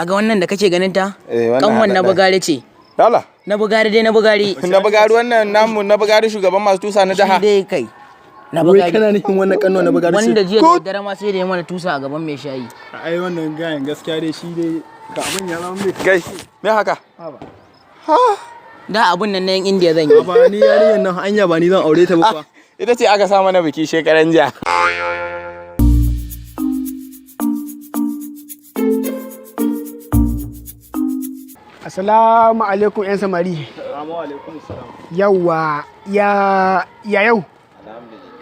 Kaga wannan da kake ganin ta? Eh, wannan Kanwan na haɗaɗɗen. Bugari ce. Lala. Na Bugari dai, na Bugari. Na Bugari, wannan namu na Bugari, shugaban masu tusa na Shi jiha. dai kai. Na Wai Bugari. kana nufin wannan kanno na Bugari ce? Wanda jiya da daddare ma sai da ya mana tusa a gaban mai shayi. Ai wannan gayan gaskiya dai shi dai ka abin ya zama mai Kai, me haka? Da abun nan na yan Indiya zan yi. Ba ni yarinyar nan, anya ba ni zan aure ta ba kuwa? Ita ce aka sa mana biki shekaran jiya. Assalamu alaikum 'yan samari. Yawwa, ya yau?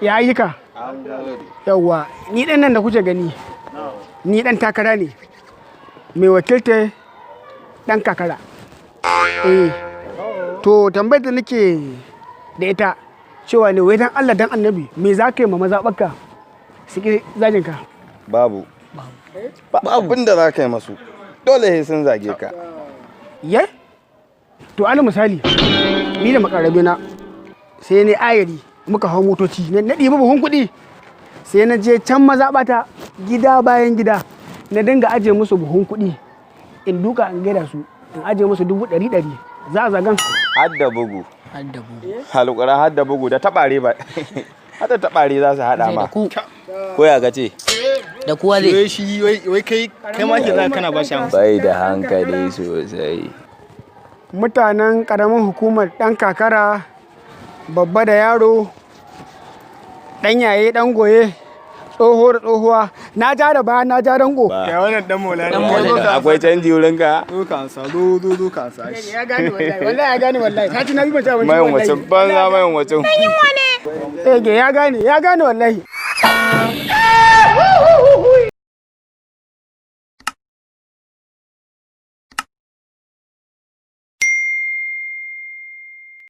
Ya ayyuka? Yawwa, ni ɗan nan da kuke gani. Ni ɗan takara ne. Mai wakilta ɗan kakara. Eh. To tambayar da nake da ita cewa ne, wai dan Allah dan Annabi, me za ka yi ma mazaɓarka su ƙi zagin ka? Babu. Ba abin da za ka yi masu. Dole sai sun zage ka. Ye? To alal misali, ni da makarabe na sai ne ayari muka hau motoci, na ɗibi buhun kuɗi, sai na je can mazaɓata, gida bayan gida na dinga aje musu buhun kuɗi, in duka in gaida su, in aje musu 100,000, za a zagan? Hadda bugu. Har da bugu. Halukura hadda bugu da taɓare ba. Hadda taɓare za su haɗa Zai da ma. ku. Ko ya ga ce? Da kuwa zai. Wai shi wai kai ma ke za kana ba shi amsa. Bai da hankali sosai. Mutanen ƙaramin hukumar ɗan kakara, babba da yaro, ɗan yaye, ɗan goye, tsoho da tsohuwa, na ja da baya, na ja dango. Kai wannan dan mola ne. Dan mola Zo ka Akwai canji wurinka? Zo ka ansa, zo zo zo ka ansa shi. Ya gane wallahi, wallahi ya gane wallahi. Sati na biyu ban ci abinci Mayan wallahi. wacin banza, mayan wacin. Eh, ya gane, ya gane wallahi.